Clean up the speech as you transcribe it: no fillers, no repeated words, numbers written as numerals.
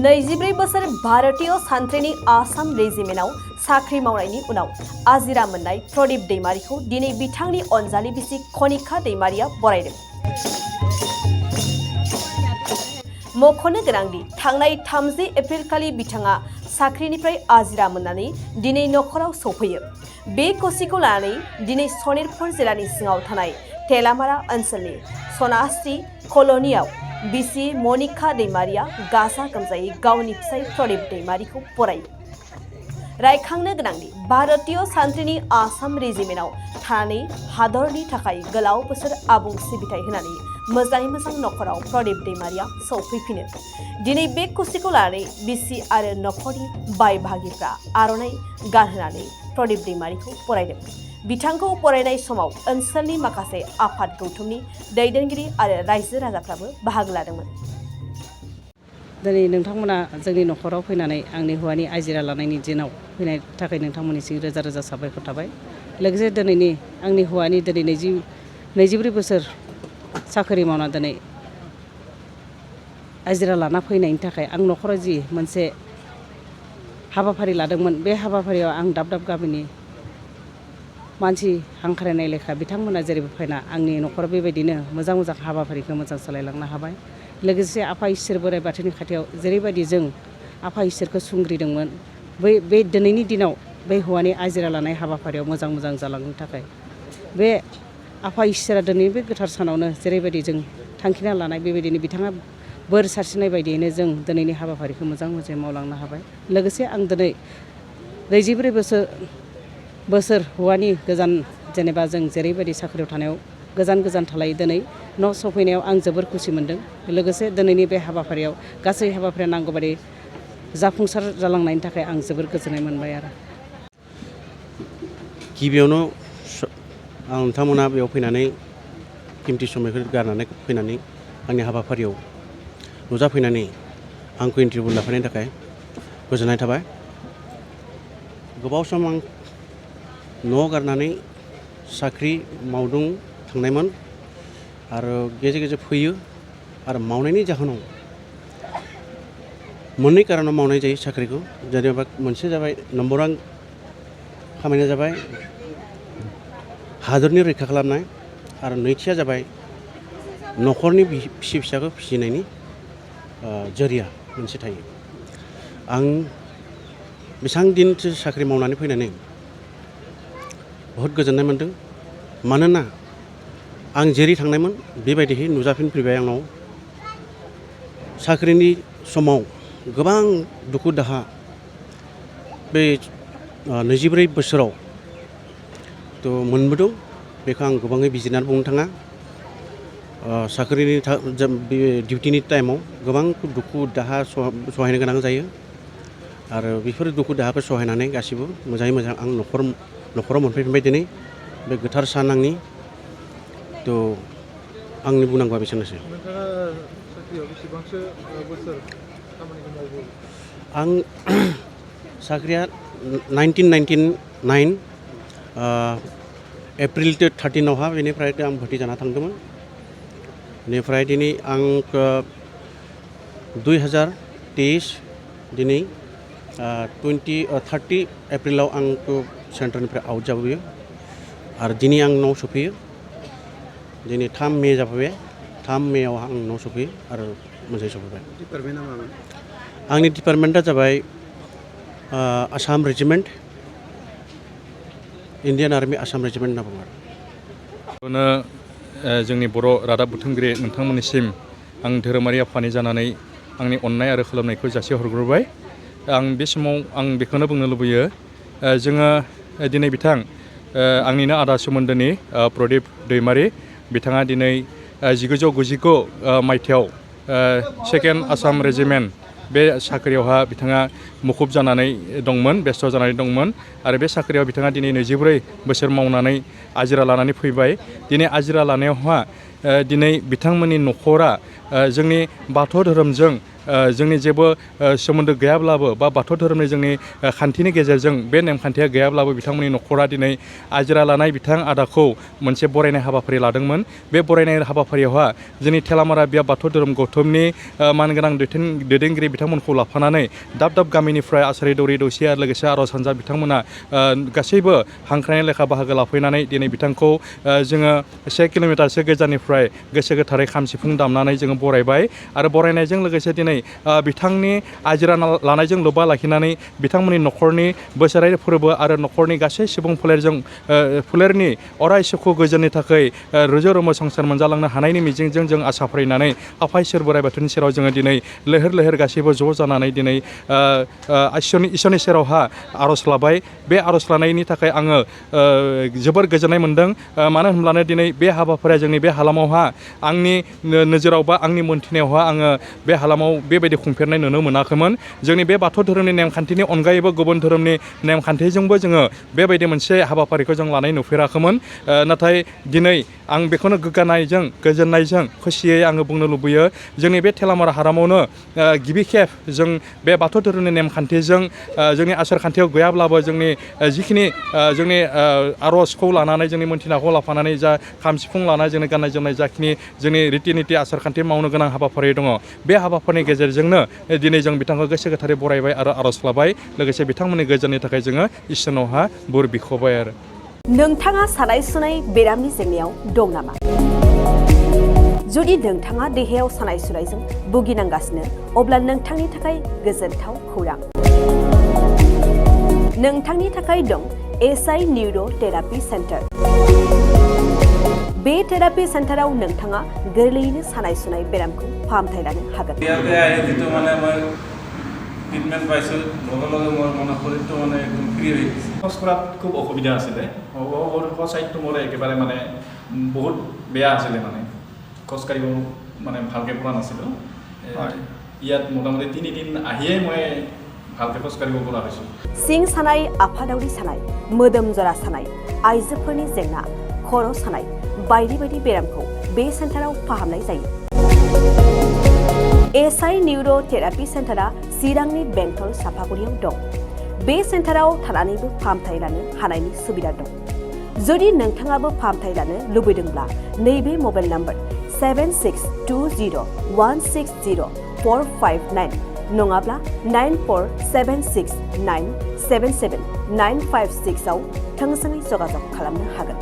24 बोसोर भारतीय सान्थ्रिनि आसाम रेजिमेन्टआव साख्रि मावनायनि उनाव आजिरा मोननाय प्रदीप दैमारिखौ दिनै बिथांनि अनजालि बिसि खनिका दैमारिया बरायदों। मख'नो गोनांदि थांनाय 30 एप्रिल खालि बिथाङा साख्रिनिफ्राय आजिरा मोननानै दिनै नखराव सौफैयो। बे खुसिखौ लानानै दिनै सनितपुर जिल्लानि सिङाव थानाय तेलामारा ओनसोलनि सनास्रि कल'नियाव बिसि मनिका दैमारिया गाजा गोमजायै गावनि फिसाय प्रदीप दैमारिखौ बरायो। रायखांनो गोनांदि भारतीय सान्थ्रिनि आसाम रेजिमेन्टआव थानानै हादरनि थाखाय गोलाव बोसोर आबुं सिबिथाय होनानै मोजाङै मोजां नखराव प्रदीप दैमारिया सौफैफिनो। दिनै बे खुसिखौ लानानै बिसि आरो नखरनि बाय बाहागिफ्रा आर'नाइ गानहोनानै प्रदीप दैमारिखौ बरायदों। बिथांखौ बरायनाय समाव ओनसोलनि माखासे आफाद गौथुमनि दैदेनगिरि आरो रायजो राजाफ्राबो बाहागो लादोंमोन। दिनै नोंथांमोना जोंनि नखराव फैनानै आंनि हौवानि आजिरा लानायनि दिनाव फैनायनि थाखाय नोंथांमोननिसिम रोजा रोजा साबायखर थाबाय। लोगोसे दिनैनि आंनि हौवानि दिनै 24 बोसोर साख्रि मावना दिनै आजिरा लाना फैनायनि थाखाय आं नखराव जि मोनसे हाबाफारि लादोंमोन, बे हाबाफारियाव आं दाब दाब गामिनि मानसि हांख्रायनाय लेखा बिथांमोना जेरैबो फैना आंनि नखराव बेबायदिनो मोजां मोजां हाबाफारिखौ मोजां सालायलांनो हाबाय। लोगोसे आफा इसोर बोराइ बाथौनि खाथियाव जेरैबायदि जों आफा इसोरखौ सुंग्रिदोंमोन, बे दिनैनि दिनाव बे हौवानि आजिरा लानाय हाबाफारियाव मोजां मोजां जालांनो थाखाय बे आफा इसोरा दिनै बे गोथार सानावनो जेरैबायदि जों थांखिना लानाय बेबायदिनो बिथाङा बोर सारस्रिनाय बायदियैनो जों दिनैनि हाबाफारिखौ मोजां मोजाङै मावलांनो हाबाय। लोगोसे आं दिनै 24 बोसोर हौवानि गोजान जेनेबा जों जेरैबायदि साख्रियाव थानायाव गोजान थालाय दिनै न' सफैनायाव आं जोबोर खुसि मोनदों। लोगोसे दिनैनि बे हाबाफारियाव गासै हाबाफारिया नांगौबादि जाफुंसार जालांनायनि थाखाय आं जोबोर गोजोननाय मोनबाय आरो। गिबियावनो आं नोंथांमोना बेयाव फैनानै कीमति समायखौ गारनानै फैनानै आंनि हाबाफारियाव नुजाफैनानै आंखौ इन्टारभिउ लाफैनायनि थाखाय गोजोननाय थाबाय। गोबाव सम आं न' गारनानै साख्रि मावदों थांनायमोन आरो गेजेर गेजेर फैयो आरो मावनायनि जाहोनाव मोननै कारनाव मावनाय जायो साख्रिखौ। जेनेबा मोनसे जाबाय नम्बर 1 खामानिया जाबाय हादरनि रैखा खालामनाय आरो नैथिया जाबाय न'खरनि फिसि फिसाखौ फिसिनायनि जरिया मोनसे थायो। आं बेसेबां दिनसो साख्रि मावनानै फैनानै बहुद गोजोननाय मोन्दों। मानोना आं जेरै थांनायमोन बेबायदिहै नुजाफिनफैबाय आंनाव। साख्रिनि समाव गोबां दुखु दाहा बे 24 बोसोराव मोनबोदों। बेखौ आं गोबाङै बिजिरनानै बुंनो थाङा। साख्रिनि डिउटिनि टाइमाव गोबां दुखु दाहा सहायनो गोनां जायो आरो बेफोर दुखु दाहाखौ सहायनानै गासिबो मोजाङै मोजां आं न'खराव मोनफैफिनबाय दिनै बे गोथार सान आंनि। आंनि बुंनांगौआ बेसेनोसै। नोंथाङा साख्रियाव बेसेबांसो बोसोर खामानिखौ मावबो? आं साख्रिया 1999 एप्रिल 13आवहा बेनिफ्राय आं भर्ति जाना थांदोंमोन। बेनिफ्राय दिनै आं 2023 दिनै 30 एप्रिलाव आंखौ सेन्टारनिफ्राय आउट जाबोयो आरो दिनै आं न'आव सफैयो। दिनै 3 मे जाफैबाय। 3 मेआव आं न'आव सफैयो आरो मोजाङै सफैबाय। डिपार्टमेन्टआ मामोन? आंनि डिपार्टमेन्टआ जाबाय Assam regiment, Indian army Assam regiment होनना बुङो। बेखौनो जोंनि बर' रादाब बुथुमगिरि नोंथांमोननिसिम आं धोरोमारि आफादनि जानानै आंनि अननाय आरो खुलुमनायखौ जासिहरग्रोबाय। आं बे समाव बेखौनो बुंनो लुबैयो, जोङो दिनै बिथां आंनिनो आदा सोमोन्दोनि प्रदीप दैमारि बिथाङा दिनै 1999 मायथाइयाव 2nd आसाम रेजिमेन्ट बे साख्रियावहा बिथाङा मुखुब जानानै दंमोन, बेस्थ' जानानै दंमोन आरो बे साख्रियाव बिथाङा दिनै 24 बोसोर मावनानै आजिरा लानानै फैबाय। दिनै आजिरा लानायावहा दिनै बिथांमोननि न'खरा जोंनि बाथौ धोरोमजों जोंनि जेबो सोमोन्दो गैयाब्लाबो बा बाथौ धोरोमनि जोंनि खान्थिनि गेजेरजों बे नेमखान्थिया गैयाब्लाबो बिथांमोननि न'खरा दिनै आजिरा लानाय बिथां आदाखौ मोनसे बरायनाय हाबाफारि लादोंमोन। बे बरायनाय हाबाफारियावहा जोंनि थेलामारा बिया बाथौ धोरोम गौथुमनि मानगोनां दैदेनगिरि बिथांमोनखौ लाफानानै दाब दाब गामिनिफ्राय आसारि दौरि दौसि आरो लोगोसे आर'ज हान्जा बिथांमोना गासैबो हांख्रायनाय लेखा बाहागो लाफैनानै दिनै बिथांखौ जोङो 1 किल'मिटारसो गोजाननिफ्राय गोसो गोथारै खाम सिफुं दामनानै जोङो बरायबाय आरो बरायनायजों लोगोसे दिनै बिथांनि आजिरा लानायजों लोब्बा लाखिनानै बिथांमोननि न'खरनि बोसोरारि फोरबो आरो न'खरनि गासै सुबुं फोलेरनि अराय सुखु गोजोननि थाखाय रुजु रुमु संसार मोनजालांनो हानायनि मिजिंजों जों आसा फारिनानै आफा इसोर बोराइ बाथौनि सेराव जोङो दिनै लैहोर लैहोर गासैबो ज' जानानै दिनै इसोरनि सेरावहा आर'ज लाबाय। बे आर'ज लानायनि थाखाय आङो जोबोर गोजोननाय मोनदों। मानो होनब्लानो दिनै बे हाबाफारिया जोंनि बे हालामावहा आंनि नोजोराव बा आंनि मोनथिनायावहा आङो बे हालामाव बेबायदि खुंफेरनाय नुनो मोनाखैमोन। जोंनि बे बाथौ धोरोमनि नेमखान्थिनि अनगायैबो गुबुन धोरोमनि नेमखान्थिजोंबो जोङो बेबायदि मोनसे हाबाफारिखौ जों लानाय नुफेराखैमोन। नाथाय दिनै आं बेखौनो गोग्गानायजों गोजोननायजों खुसियै आङो बुंनो लुबैयो जोंनि बे थेलामारा हालामावनो गिबि खेब जों बे बाथौ धोरोमनि नेमखान्थिजों जोंनि आसार खान्थियाव गैयाब्लाबो जोंनि जिखिनि जोंनि आर'जखौ लानानै जोंनि मोनथिनाखौ लाफानानै जा खाम सिफुं लानाय जोंनि गाननाय जोमनाय जाखिनि जोंनि रिति निति आसार खान्थि मावनो गोनां हाबाफारि दङ बे हाबाफारिनि गेजेरजोंनो दिनै जों बिथांखौ गोसो गोथारै बरायबाय आरो आर'ज लाबाय। लोगोसे बिथांमोननि गोजोननि थाखाय जोङो इसोरनावहा बोर बिख'बाय आरो। नोंथाङा सानाय सुनाय बेरामनि जेंनायाव दं नामा? जुदि नोंथाङा देहायाव सानाय सुनायजों भुगिनांगासिनो अब्ला नोंथांनि थाखाय गोजोनथाव खौरां। नोंथांनि थाखाय दं एसआइ निउर' थेरापि सेन्टार। बे थेरापि सेन्टाराव नोंथाङा गोरलैयैनो सानाय सुनाय बेरामखौ फाहामथाय लानो हागोन। ট্ৰিটমেণ্ট পাইছোঁ লগে লগে মোৰ মনৰ শৰীৰটো মানে একদম ফ্ৰী হৈ গৈছে। খোজ কঢ়াত খুব অসুবিধা আছিলে চাইডটো মোৰ একেবাৰে মানে বহুত বেয়া আছিলে মানে খোজকাঢ়িব মানে ভালকৈ পৰা নাছিলোঁ। ইয়াত মোটামুটি 3 দিন আহিয়ে মই ভালকৈ খোজকাঢ়িব পৰা হৈছোঁ। सिं सानाय, आफादावरि सानाय, मोदोम जरा सानाय, आइजोफोरनि जेंना, खर' सानाय बायदि बायदि बेरामखौ बे सेन्टाराव फाहामनाय जायो। एसआइ निउर' थेरापि सेन्टारा चिरांनि बेंटल सापागुरियाव दं। बे सेन्टाराव थानानैबो फाहामथाय लानो हानायनि सुबिदा दं। जुदि नोंथाङाबो फाहामथाय लानो लुबैदोंब्ला नैबे मबाइल नम्बर 7620160459 नङाब्ला 9476977956 आव थोंजोङै जगाजग खालामनो हागोन।